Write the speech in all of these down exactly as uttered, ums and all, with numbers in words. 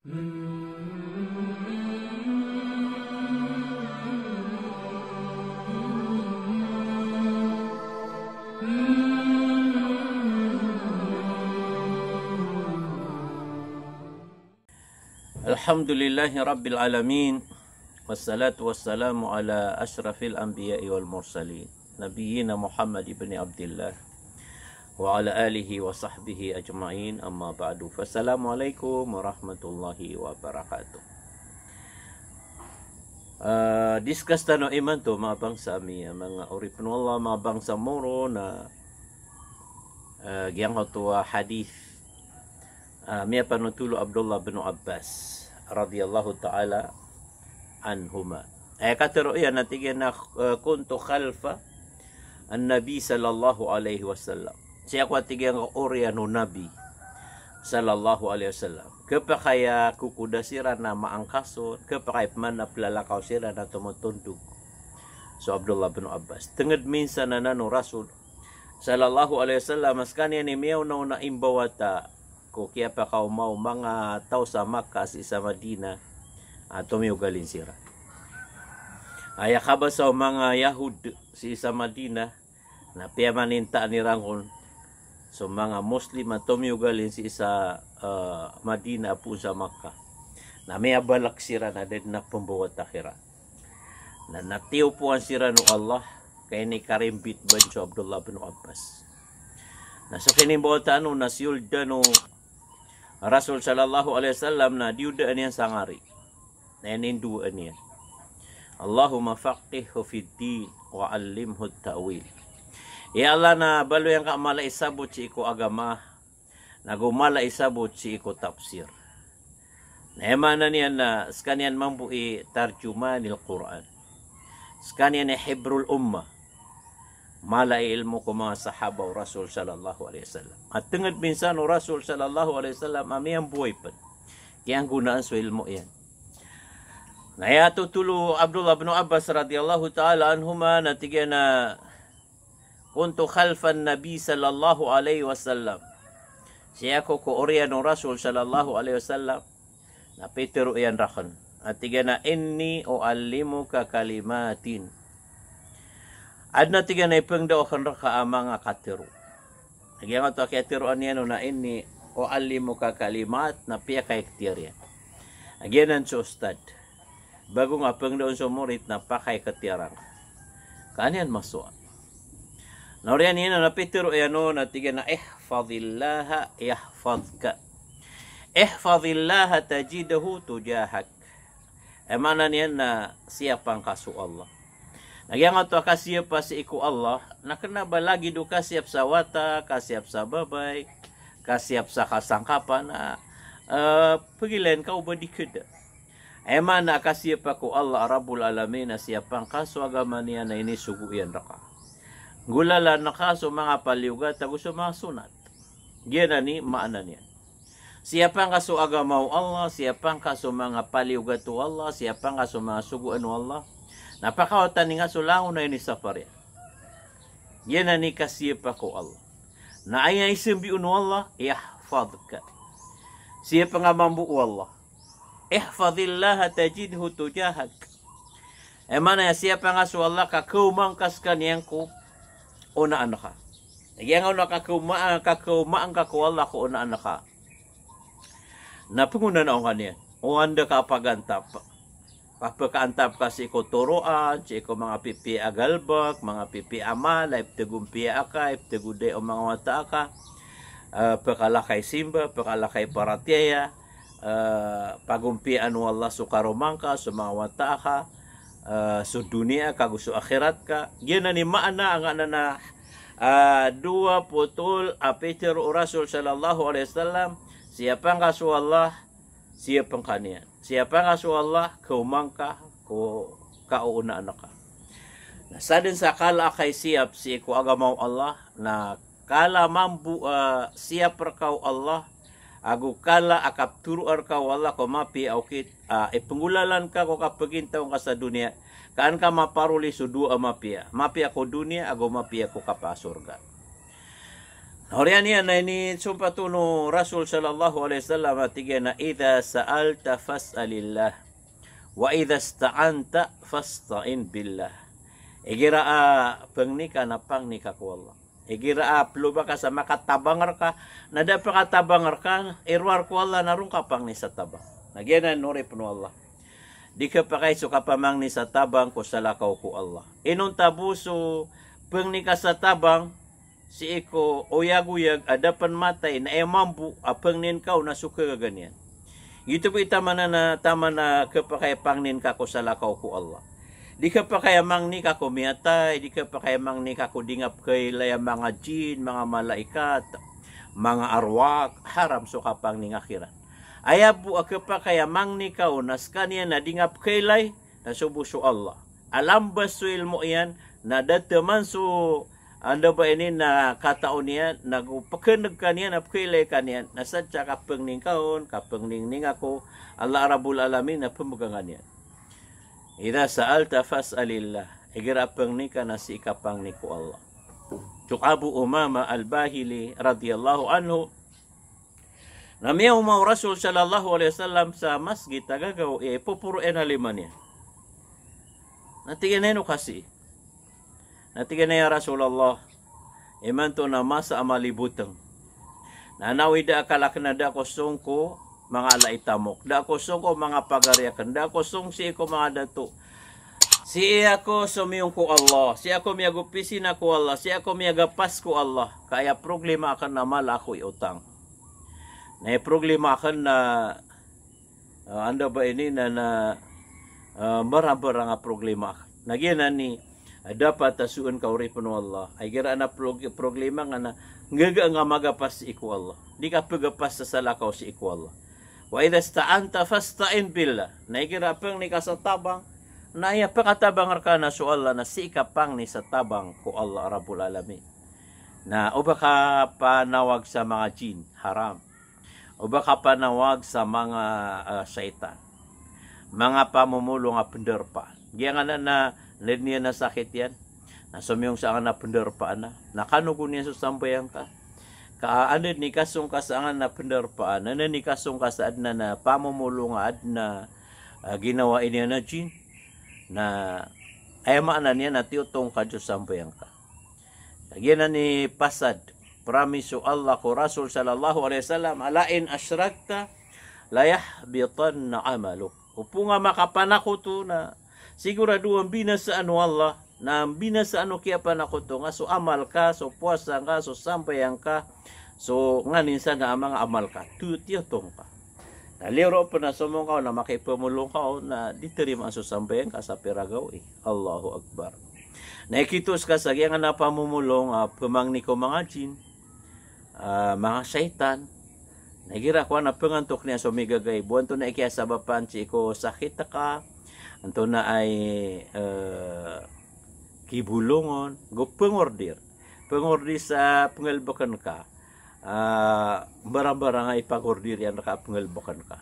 Alhamdulillahi Rabbil Alamin. Wassalatu wassalamu ala ashrafil anbiya'i wal mursalin, nabiyyina Muhammad ibn Abdillah, wa ala alihi wa sahbihi ajma'in, amma ba'du. Fassalamu alaikum warahmatullahi wabarakatuh. Ah, discuss tano imanto, manga bangsa ami, manga oripn o Allah, manga bangsa Moro, na, ah, giyangkoto a hadith, ah, miyapanothol o Abdullah bin Abbas radhiyallahu ta'ala anhuma. Aya katharo iyan na tig iyan a, eh, kuntu khalfa an-Nabi sallallahu alaihi wasallam. Sii ako a tig iyan ko oriyan o Nabi sallallahu alaihi wasallam. Khapakay a kokoda siran a maangkason, khapakay pman a plalakaw siran a tomotondog. So Abdullah bin Abbas. Tngd minsan anan o Rasul sallallahu alaihi wasallam a skaniyan i miyaonaona i mbawata ko kiyapakaoma o manga taw sa Makkah sii sa Madinah a tomiyogalin siran. Aya kabasa o manga Yahud sii sa Madinah, na piyamanintaan iran kon so manga Muslim a tomiyogalin sii sa, eh, Madinah a poon sa Makkah. Na miyabalak siran a da dn a pmbawata kiran. Na, na tiyopoan siran o Allah, ka inikarimbit ban so Abdullah bin Abbas. Na so kinimbawataan on na siyoldan o Rasul sallallahu alaihi wasallam na diyodaan iyan sa ngari. Na inindowaan iyan. Allahumma faqqihhu fid din wa allimhu ta'wil. Ya Allah, na baloy angka mala i sabot sii ko agama, nago mala i sabot sii ko tafsir. Na aya maana niyan na skaniyan mambo i tarjumanil Qur'an. Skaniyan i hibrul ummah. Mala i ilmo ko manga sahaba o Rasul sallallahu alaihi wasallam. A tngd minsan o Rasul sallallahu alaihi wasallam a miyamboway pn. Kiyanggonaan so ilmo iyan. Na aya tothol o Abdullah bin Abbas radhiyallahu ta'ala anhuma na tig iyan a kuntu khalfan Nabi sallallahu alaihi wasallam. Sii ako ko oriyan o Rasul sallallahu alaihi wasallam. Na pitharo iyan rakn a tig iyan a, "Inni u'allimuka kalimatin." Adn a tig iyan a ipngndao akn rka a manga katharo. Giyangkoto a kiyatharoa niyan on a, "Inni u'allimuka kalimat," na piyakaikhtiyar iyan. Giyanan so ustad. Bago nga pngndao on so morit na pakaikhtiyar angka. Ka an iyan masowa. Na oriyan iyan na pitharo iyan on na tig iyan a, "Ihfadhillaha yahfadhka. Ihfadhillaha tajidhu tujahak." Aya maana niyan na siyapa ngka so Allah. Na giyangkoto a kasiyapa sii ko Allah, na kna ba lagid o kasiyap sa wata, kasiyap sa babay, kasiyap sa kasangkapan, na, eh, pgilayn ka o ba di khada. Aya maana a kasiyapa ko Allah a Rabbul Alamin na siyapa ngka so agama niyan a inisogo iyan rka. Nggolalan ka so manga paliyogat ago so manga sonat. Giyanan i maana niyan. Siyapa ngka so agama o Allah, siyapa ngka so manga paliyogat o Allah, siyapa ngka so manga sogoan o Allah. Na pakawatani ngka so langon a inisapar iyan. Giyanan i kasiyapa ko Allah. Na aya isambi on o Allah, yahfadhka. Siyapa ngka mambo o Allah. Ihfadhillaha tajidhu tujahak. Aya maana iyan, siyapa ngka so Allah ka kaoma ngka skaniyan ko onaan ka. Giyangkoto a kakaoma, kakaoma ngka ko Allah ko onaan ka. Na pngonanao ngka niyan. O anda ka pagantap. Kapakaantap ka sii ko toroan, sii ko manga pipiya a galbk, manga pipiya a mala, ipthago mpiya aka, ipthago dai o manga wata aka, eh, pkalakay simba, pkalakay paratiyaya, eh, pagompiyaan o Allah so karoma ngka, so manga wata aka, eh, so doniya ka, ago so akhirat ka. Giyanan i maana angkanan a, eh, dowa potol a pitharo o Rasul sallallahu alaihi wasallam, siyapa ngka so Allah, siyapa ngka niyan. Siyapa ngka so Allah, kaoma ngka ko kaoonaan ka. Na sadn sa kala a kaisiyap sii ko agama o Allah, na kala mambo a siyap rka o Allah, ago kala a kapthoroa rka o Allah ko mapiya a okit, a ipnggolalan ka ko kapagintaw ngka sa doniya, ka an ka maparoli so dowa a mapiya. Mapiya ko doniya, ago mapiya ko kapasorga. Oriyan iyan na inisompat on o Rasul sallallahu alaihi wasallam a tig iyan a, "Idha sa'alta fas'alillah, wa idha ista'anta fasta'in billah." Igira a pangni ka na pangni ka ko Allah. Igira a ploba ka sa makatabang rka, na da pakatabang rka, irowar ko Allah na ron ka pangni sa tabang. Na giyanan, oripn o Allah, di khapakay so kapamangni sa tabang ko salakaw ko Allah. Inonta bo so pangni ka sa tabang, sii ko oyagoyag a da pn matay na aya mambo a pangnin ka on na so khagaga niyan. Giyoto bo i taman a, taman a khapakay a pangnin ka ko salakaw ko Allah. Di khapakay a mangni ka ko miyatay, di khapakay a mangni ka ko di nga pkhailay a manga jinn, manga malaikat, manga arwah, haram so kapangni ngka kiran. Aya bo a khapakay a mangni ka on na skaniyan na di nga pkhailay, na so bo so Allah. A lamba so ilmo iyan, na da taman so, anda ba ini, na katao niyan, na go pkhan'g ka niyan, na pkhailay ka niyan, na sadn sa kapangni ngka on, kapangni ngka ko Allah Rabbul Alamin, na pmbgan ka niyan. Idha sa'alta fas'alillah. Igira a pangni ka na sii ka pangni ko Allah. Tig o Abu Umamah Al-Bahili radhiyallahu anhu, na miyaoma o Rasul sallallahu alaihi wasallam sa masgit a gagaw i poporo iyan a lima niyan. Na tig iyan a, "Ino ka sii?" Na tig iyan a, "Ya Rasulullah, imanto na masa a malibotng. Na anaw i da a kalk na da ako song ko manga ala i tamok, da ako song ko manga pagari akn, da ako song sii ko manga dato. Sii ako somiyong ko Allah, sii ako miyagopisina ko Allah, sii ako miyagapas ko Allah. Ka aya problema akn na mala ako i otang. Na aya problema akn na, ah, anda ba ini na, na, ah, mbarambarang a problema akn." Na giyanan i, ah, dapat a soon ka, oripn o Allah. Igira adn a prog-, problema ngka na nggaga ngka magapas sii ko Allah. Di ka pgapas sa salakaw sii ko Allah. Wa idha ista'anta fasta'in billah. Na igira a pangni ka sa tabang, na aya pakatabang rka na so Allah, na sii ka pangni sa tabang ko Allah Rabbul Alamin. Na oba ka panawag sa manga jinn, haram. Oba ka panawag sa manga, ah, shaytan. Manga pamomolong a pndarpaan. Giyangkanan na, na led niyan a sakit iyan, na somiyong sa angkanan a pndarpaan na, na kanogon iyan so sambayang ka. Ka anda i kasong ka sa angkanan a pndarpaan, anda i kasong ka sa adn a pamomolong a adn a, ah, ginawai niyan a jinn, na aya maana niyan na tiyotong ka so sambayang ka. Giyanan i pasad, promise o Allah ko Rasul sallallahu alaihi wasallam, "La in ashrakta la yahbitanna amaluk." Opama ka makapanakoto na sigurado a mbinasaan o Allah, na mbinasaan o kiyapanakoto ngka so amal ka, so powasa ngka, so sambayang ka, so nganin sa na a manga amal ka, tu tiyotong ka. Na liyo ron pn a somong ka on na makipamolong ka on na di tarimaan so sambayang ka sa pira gawii. Allahu Akbar. Na ikito ska sa giyangkanan a pamomolong a pmangni ko manga jinn, ah, manga shaytan. Na igira kowan a pangantok niyan so migagay, bo antonaa i kiyasabapan sii ko sakit ka, antonaa i, eh, kibolongon, go pangordir. Pangordir sa pngalbkn ka. Ah, mbarambarang a ipangordir iyan rka a pngalbkn ka.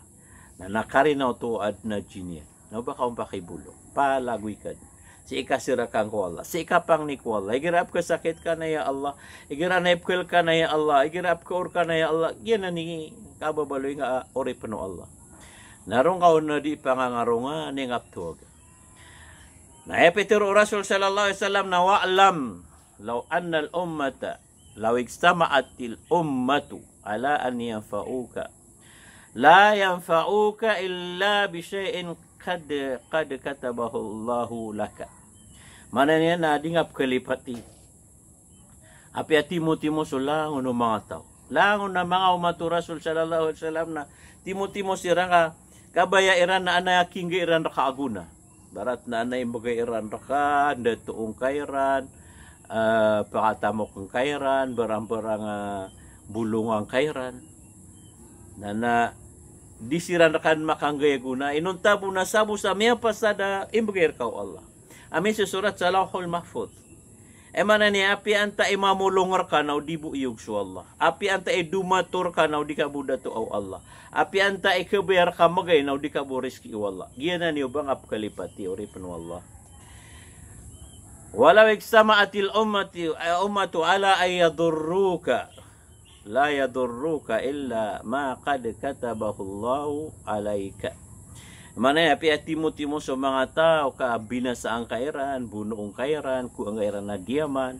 Na, na karina oto adn a jinn iyan. Na oba ka on pakibolong, palagoy ka dn. Sii ka sirakan ko Allah, sii ka pangni ko Allah. Igira a pkhasakit ka na, ya Allah. Igira a ipkhal ka na, ya Allah. Igira a pkhaor ka na, ya Allah. Giyanan i kababaloy ngka, oripn o Allah. Na ron ka on na di pangangarongan i ngka ptowag. Na aya pitharo o Rasul sallallahu alaihi wasallam na, "Wa'lam law annal ummata, law ijtama'atil ummatu ala an yanfa'uka, la yanfa'uka illa bi shay'in qad, qad katabahu Allahu laka." Maana niyan na di ngka pkhalipati apiya timotimo so langon o manga taw. Langon a manga omat o Rasul sallallahu alaihi wasallam na timotimo siran ka, kabaya iran na adn a kingga iran rka a gona. Ibarat na adn a imbgay iran rka, ndatoon ka iran, eh, pakatamokn ka iran, mbarambarang a bolongan ka iran. Na, na di siran rka makanggai a gona, inonta bo na sabo sa miyapasad a imbgay rka o Allah. Ami so sorat sa Lawhul Mahfuz. Aya maana niyan, apiya antaa i mamolong rka na o di bo iyog so Allah. Apiya antaa i domato rka na o di ka bo datoa o Allah. Apiya antaa i kabaya rka mbgay na o di ka bo rizki o Allah. Giyanan i oba ngka pkhalipati, oripn o Allah. Walaw ijtama'atil ummati, eh, ummatu ala an yadurruka, la yadurruka illa ma qad katabahu Allahu alayka. Maana niyan, apiya timotimo so manga taw ka binasaan ka iran, bonoon ka iran, kowaan ka iran a diyaman,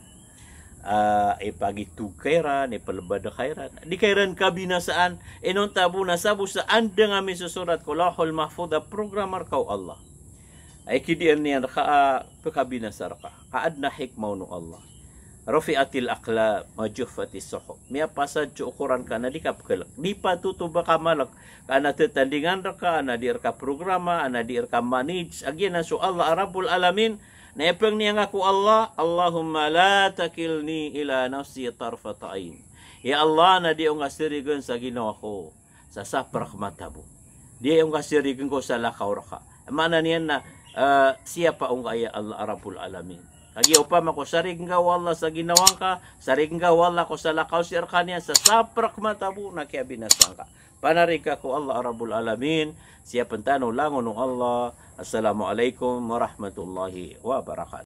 ah, ipagitog ka iran, ipalbad ka iran, di ka iran kabinasaan. Inonta bo na sabo sa andang a misosorat ko Lawhul Mahfudh a programa rka o Allah. Ay kidiyan iyan rka a pkabinasa rka. Ka adn a hikmah on o Allah. Rufi'atil aqlam wa jaffatis suhuf. Miyapasad so okoran ka na di ka pkhalk. Di patoto ba ka malk. Ka na tatandingan rka, a na di rka programa, a na di rka manage. A giyanan so Allah a Rabbul Alamin. Na ipng niyan ka ko Allah, Allahumma la takilni ila nafsi tarfata ayn. Ya Allah, na di ako ngka sarigan sa ginawa ko sa saprk mata bo. Di ako ngka sarigan ko salakaw rka. Maana niyan na, eh, siyapa ako ngka ya Allah Rabbul Alamin. Kagiya opama ko sarigan ka o Allah sa ginawa ngka, sarigan ka o Allah ko salakaw sii rkaniyan sa saprk mata bo na kiyabinasa ngka. Panarig ka ko Allah Rabbul Alamin, siyapn tano langon o Allah. Assalamu alaikum warahmatullahi wabarakatuh.